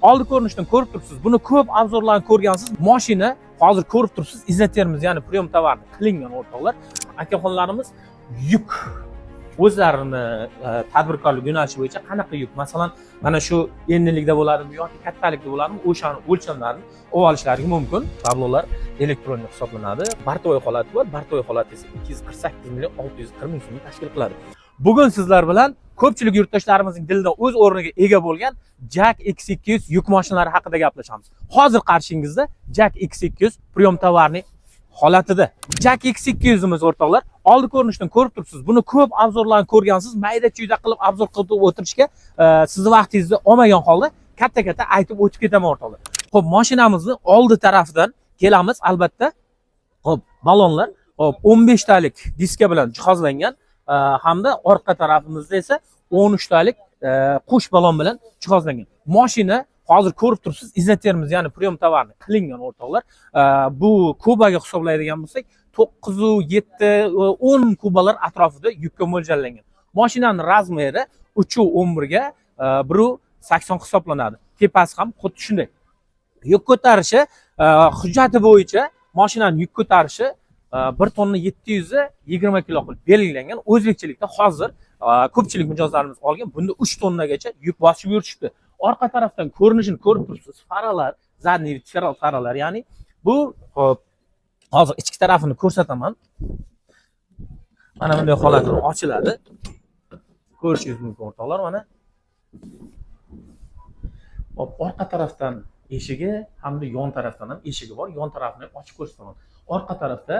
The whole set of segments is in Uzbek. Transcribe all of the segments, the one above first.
Oldi ko'rinishdan ko'rib turibsiz. Buni ko'p обзор larni ko'rgansiz. Mashina hozir ko'rib turibsiz, изотерм, ya'ni приём товар qilingan, o'rtoqlar. Akaxonlarimiz yuk o'zlarini tadbirkorlik yo'nalishi bo'yicha qanaqa yuk, masalan, mana shu enlilikda bo'ladimi yoki kattalikda bo'ladimi, o'shani o'lchamlarini olib olishlari mumkin. Tablolar elektron hisoblanadi. Бортовой holati bor. Бортовой holati esa 248 million 640 ming so'mni tashkil qiladi. Bugun sizlar bilan ko'pchilik yurtdoshlarimizning dilida o'z o'rniga ega bo'lgan JAC X200 yuk mashinalari haqida gaplashamiz. Hozir qarshingizda JAC X200 приём товарный holatida. JAC X200imiz, o'rtoqlar, oldi ko'rinishdan ko'rib turibsiz. Buni ko'p обзор larni ko'rgansiz. Mayda chuyda qilib обзор qilib o'tirishga sizni vaqtingizni olmagan holda katta-katta aytib o'tib ketaman, o'rtoqlar. Xo'p, mashinamizni oldi tarafidan kelamiz albatta. Xo'p, balonlar, xo'p, 15 talik diska bilan jihozlangan hamda orqa tarafimizda esa 13 talik qo'sh balon bilan jihozlangan. Mashina hozir ko'rib turibsiz, изотерм, ya'ni приём товарный qilingan, o'rtoqlar. Bu kubaga hisoblaydigan bo'lsak, 9,7, 10 kubalar atrofida yukka mo'ljallangan. Mashinani размер i 3,11 ga 1,80 hisoblanadi. Tepasi ham xuddi shunday. Yuk ko'tarishi hujjati bo'yicha mashinani yuk ko'tarishi 1 tonna 720 kilo qilib belgilangan. O'zbekchilikda hozir ko'pchilik mijozlarimiz olgan, bunda 3 tonnagacha yuk bosib yurishibdi. Orqa tarafdan ko'rinishini ko'rib turibsiz. Faralar, задний faralar, ya'ni bu, hop, hozir ichki tarafini ko'rsataman. Mana bunday holatida ochiladi. Ko'rishingiz mumkin, o'rtoqlar, mana. Hop, orqa tarafdan eshigi hamda yon tarafdan ham eshigi bor. Yon tarafini ham ochib ko'rsataman. Orqa tarafda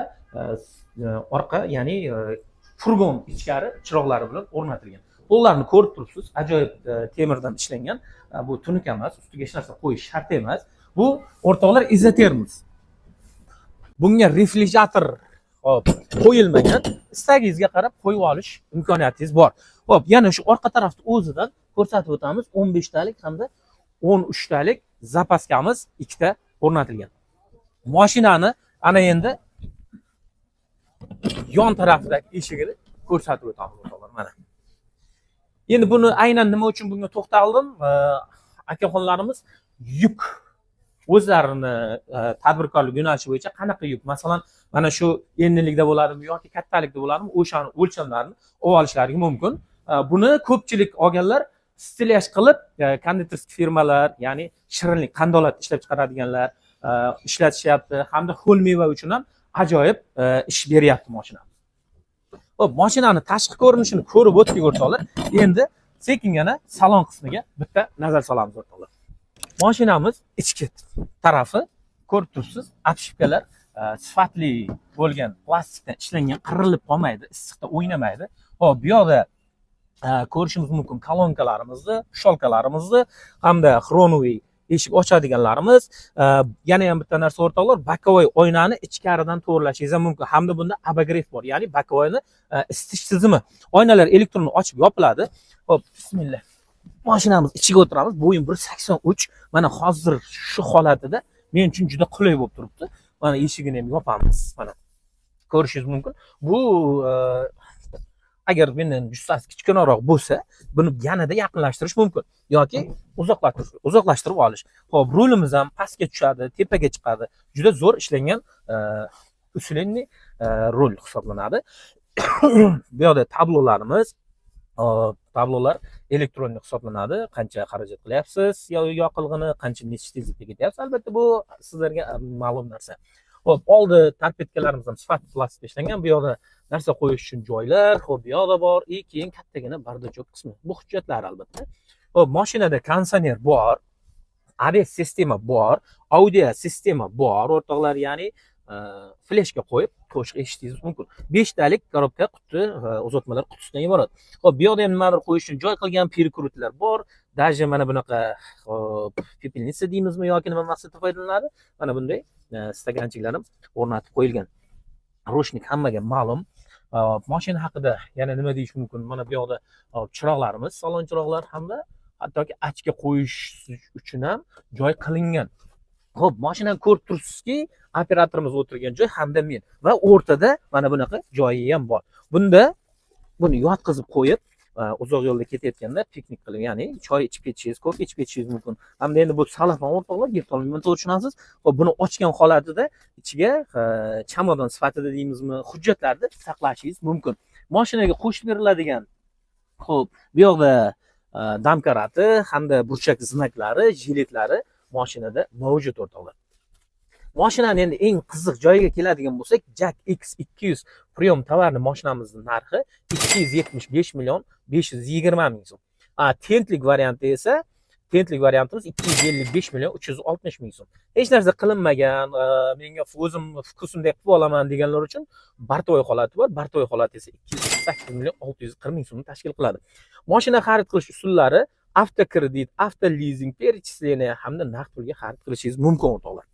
orqa, ya'ni furgon ichkari chiroqlari bilan o'rnatilgan. Pollarni ko'rib turibsiz, ajoyib temirdan ishlangan. Bu tunuka emas, ustiga hech narsa qo'yish shart emas. Bu, o'rtoqlar, изотерм. Bunga refrigerator, hop, qo'yilmagan. Istagingizga qarab qo'yib olish imkoniyatingiz bor. Hop, yana shu orqa tarafni o'zidan ko'rsatib o'tamiz. 15 talik hamda 13 talik запаска miz ikkita o'rnatilgan. Mashinani ana endi yon tarafidagi eshigini ko'rsatib o'tamiz, o'rtoqlar, mana. Endi buni aynan nima uchun bunga to'xtaldim? Akaxonlarimiz yuk o'zlarini tadbirkorlik yo'nalishi bo'yicha qanaqa yuk, masalan, mana shu enlilikda bo'ladimi yoki kattalikda bo'ladimi, o'shani o'lchamlarini olib olishlari mumkin. Buni ko'pchilik olganlar стеллаж qilib, кондитерский firmalar, ya'ni shirinlik, qandolat ishlab chiqaradiganlar ishlatishyapti hamda ho'l meva uchun ham ajoyib ish beryapti mashina. Xo'p, mashinani tashqi ko'rinishini ko'rib o'tdik, o'rtoqlar. Endi sekingina salon qismiga bitta nazar solamiz, o'rtoqlar. Mashinamiz ichki tarafi ko'rib turibsiz, обшивка lar sifatli bo'lgan plastikdan ishlangan, qirilib qolmaydi, issiqda o'ynamaydi. Xo'p, bu yoqda ko'rishimiz mumkin kolonkalarimizni, щёлка larimizni hamda хромовый eshik ochadiganlarimiz. Yana ham bitta narsa, o'rtoqlar, боковой oynani ichkaridan to'g'irlashingiz ham mumkin hamda bunda обогрев bor, ya'ni боковой ni isitish tizimi. Oynalar elektron ochib yopiladi. Xo'p, bismillah. Mashinamiz ichiga o'tiramiz. Bo'yim 1,83. Mana hozir shu holatida men uchun juda qulay bo'lib turibdi. Mana eshigini ham yopamiz. Mana ko'rishingiz mumkin. Bu agar mendan jussasi kichkinaroq bo'lsa, buni yanada yaqinlashtirish mumkin yoki uzoqlashtirib olish. Xo'p, rulimiz ham pastga tushadi, tepaga chiqadi. Juda zo'r ishlangan усиленный rul hisoblanadi. Bu yoqda tablolarimiz, tablolar elektron hisoblanadi. Qancha xarajat qilyapsiz yoqilg'ini, qancha, necha tezlikda ketyapsiz, albatta bu sizlarga ma'lum narsa. Xo'p, oldi торпедка larimiz ham sifatli plastikda ishlangan. Bu yoqda narsa qo'yish uchun joylar, xo'p, bu yoqda bor и keyin kattagina бардачок qismi. Bu hujjatlar albatta. Xo'p, mashinada konditsioner bor, ABS sistema bor, audio sistema bor, o'rtoqlar, ya'ni fleshka qo'yib qo'shiq eshitishingiz mumkin. Beshtalik коробка quti, uzatmalar qutisidan iborat. Xo'p, bu yoqda ham nimadir qo'yish uchun joy qilgan, перекрут lar bor. Даже mana bunaqa, xo'p, пепельница deymizmi yoki nima maqsadda foydalaniladi? Mana bunday стаканчик lar ham o'rnatib qo'yilgan. Ручник hammaga ma'lum. Mashina haqida yana nima deyish mumkin? Mana bu yoqda, hop, chiroqlarimiz, salon chiroqlar hamda hattoki ochka qo'yish uchun ham joy qilingan. Xo'p, mashinani ko'rib turibsizki, operatorimiz o'tirgan joy hamda men va o'rtada mana bunaqa joyi ham bor. Bunda buni yotqizib qo'yib, Uzoq yo'lda ketayotganda piknik qilib, ya'ni choy ichib ketishingiz, kofe ichib ketishingiz mumkin. Hamda endi bu salafon, o'rtoqlar, yirtolmayman, to'g'ri tushunasiz. Xo'p, buni ochgan holatida ichiga chamadon sifatida deymizmi, hujjatlarni saqlashingiz mumkin. Mashinaga qo'shib beriladigan, xo'p, bu yoqda домкрат i hamda burchak знак lari, jiletlari mashinada mavjud, o'rtoqlar. Mashinani endi eng qiziq joyiga keladigan bo'lsak, JAC X200 приём товарный mashinamizni narxi 275 million 520 ming so'm. Tentlik varianti esa, tentlik variantimiz 255 million 360 ming so'm. Hech narsa qilinmagan, menga o'zim вкус imdek qilib olaman deganlar uchun бортовой holati bor. Бортовой holati esa 248 million 640 ming so'mni tashkil qiladi. Mashina xarid qilish usullari: avtokredit, avtolizing, перечисление hamda naqd pulga xarid qilishingiz mumkin, o'rtoqlar.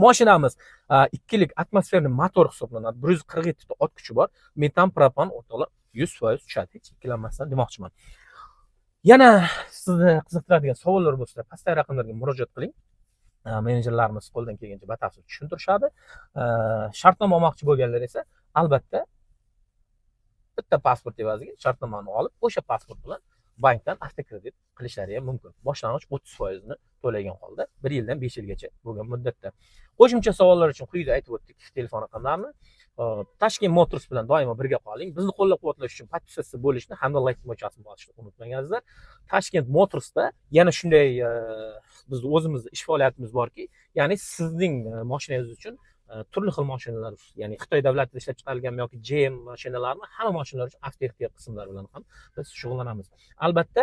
Mashinamiz ikkilik атмосферный motor hisoblanadi. 147 ta ot kuchi bor. Metan, propan, o'rtoqlar, 100% tushadi, hech ikkilanmasdan demoqchiman. Yana sizni qiziqtiradigan savollar bo'lsa, pastdagi raqamlarga murojaat qiling. Menejerlarimiz qo'ldan kelgancha batafsil tushuntirishadi. Shartnoma olmoqchi bo'lganlar esa albatta bitta pasport evaziga shartnomani olib, o'sha pasport bilan bankdan avtokredit qilishlari ham mumkin. Boshlang'ich 30 foizini to'lagan holda 1 yildan 5 yilgacha bo'lgan muddatda. Qo'shimcha savollar uchun quyida aytib o'tdik telefon raqamlarini. Tashkent Motors bilan doimo birga qoling. Bizni qo'llab-quvvatlash uchun подписаться bo'lishni hamda layk tugmachasini bosishni unutmang, azizlar. Tashkent Motorsda yana shunday bizni o'zimizni ish faoliyatimiz borki, ya'ni sizning mashinangiz uchun turli xil mashinalar, ya'ni Xitoy davlatida ishlab chiqarilgan yoki GM mashinalarni, hamma mashinalar uchun avtoehtiyot qismlari bilan ham biz shug'ullanamiz. Albatta,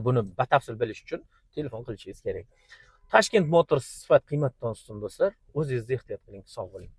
buni batafsil bilish uchun telefon qilishingiz kerak. Tashkent Motors: sifat qiymatdan ustun, do'stlar. O'zingizni ehtiyot qiling, sog' bo'ling.